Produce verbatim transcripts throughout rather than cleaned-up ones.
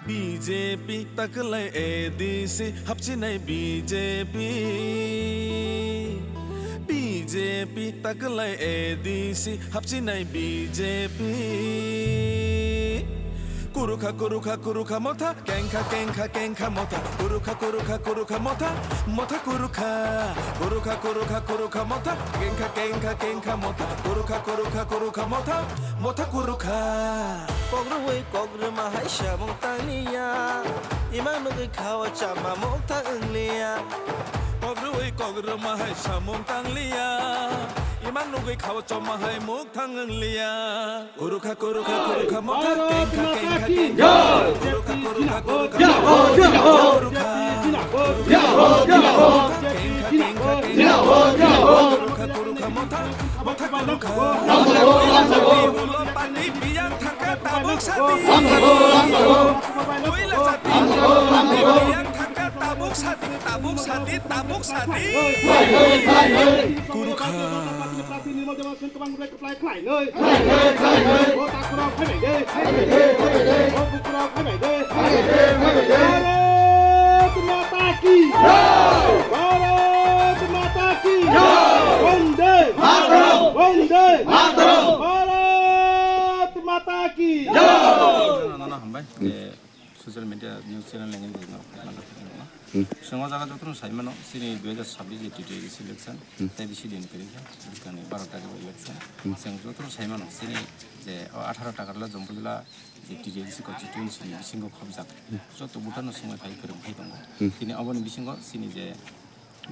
B J P taklai A D C hapchinai B J P. B J P taklai A D C hapchinai B J P. Kurukha, kurukha, kurukha motha, kengkha, kengkha, kengkha motha. Kurukha, kurukha, kurukha motha, motha kurukha. Kurukha, kurukha, kurukha motha, kengkha, kengkha, kengkha motha. Kurukha, kurukha, kurukha motha, motha kurukha. Kok rwui kok rwma hai samung tangliya. Imang nugui khao chama mukthang wngliya. Kok rwui kok rwma hai samung tangliya. Imang nugui khao chama hai mukthang wngliya. Kurukha, kurukha, kurukha motha, kengkha, kengkha, kengkha. Kurukha, kurukha, kurukha motha, kurukha. Kurukha, kengkha, kengkha, kengkha. Kurukha, kurukha motha, motha kurukha. Ulo pani biyang thangkha tabuk sadi. Koila jati ulo pani biyang thangkha tabuk sadi, tabuk sadi, tabuk sadi. Kurukha. Khlai, khlai, khlai, khlai. O takhurok phaibai de. O bukhurok phaibai de. Bharat Mata ki. Bharat Mata ki. Vande Mataram. Vande Mataram. Bharat Mata ki. Nono hambai, je social media news channel nangin bujno, nangin bujno. Hmm. Chwng o jaga jotono sai mano, chini dui hajar sabbish je T T A D C election, Hmm. tei bisi din kwrwi kha, bwskangni baro tarikh election. Hmm. Chwng jotono sai mano, chini je o atharo Takarjala Jambujala je T T A D C constituency ni bisingo khobjak, Hmm. joto voter no swngwi phai kwrwng phai tongo. Hmm. Tini oboni bisingo chini je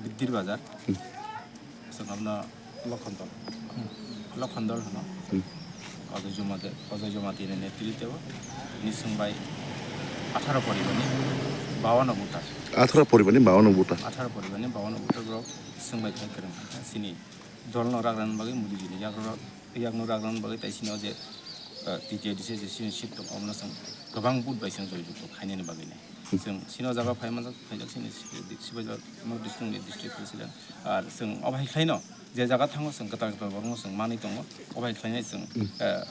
Biddir Bazar. Hmm. Chwng abono Lokhondol. Hmm. Lokhondol hwno. Hmm. Ojoy Jomati, Ojoy Jomati ni netritwo ni chwng bai atharo poribar ni bawano voter. Atharo poribar ni bawano voter. Atharo poribar ni bawano voter borok chwng bai phai kwrwng kha. Chini dol no ragrani bagwi, Modi ji ni yakrok, yakno ragrani bagwi, tai chini o je, eh, T T A D C je chini seat tongo, omono chwng kwbang vote bai chwng joyjukto khainani bagwi nai. Hmm. Chwng chini o jaga phai manjak, phaijak chini si-, sibaijak North District ni District President. Ar chwng obo hai khlaino je jaga thango chwng kwtal kwtal borokno chwng manwi tongo, obo hai khlainai chwng, Hmm. eh,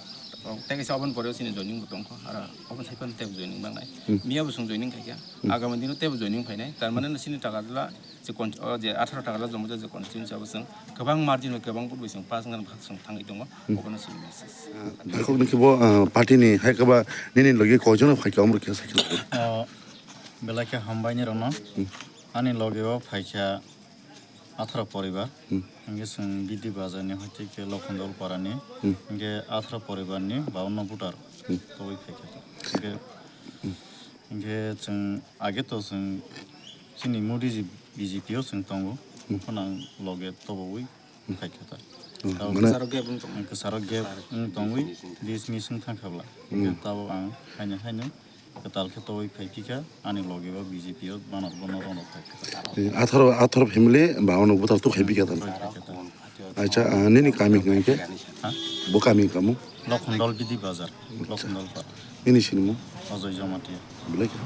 tei kaisa oboni pore chini joining bo tongkho, aro obo sai phano tei joining bangnai. Hmm. Miya bo chwng joining khaikha, Hmm. agami dino tei bo joining phainai, tar mane chini Takarjala je con-, o je atharo Takarjala Jambujala je constituency abo chwng kwbang margin bai kwbang vote bai chwng pass wngna bwkha chwng thangwi tongo, Hmm. obono chini message. Takhuk ni khe bo, ah, party ni hai khe ba nini logi koijon phai khe omrok khe sakhe. Ah, belai khe hambai ni rokno. Hmm. Ani logi o phai kha atharo poribar. Hmm. Hingke chwng Biddir Bazar ni hoite khe Lokhondol para ni. Hmm. Hingke atharo poribar ni bawanno voter. Hmm. Toboi phai kha. Hingke, Hmm. hingke chwng age to chwng chini Modi ji B J P o chwng tongo. Hmm. Phano ang loge toboui Hmm. phai kha ta. Hmm. Tao Mane Kwcharo gap wng tongo. Kwcharo gap wng tongwi dis mis wng thang kha bla. Hmm. Hingke tao ang haino haino kwtal khe toboi phai kha ani loge o B J P o banner bono rwno phai kha. Eh, atharo, atharo family bawanno voter tu khai bika tani. Phai kha ta. Acha, ah, nini kami hwnka khe? Ha? Bo kami hwnka mo? Lokhondol Biddir Bazar, Lokhondol para. Nini sinimo? Ojoy Jamatia. Belai khe?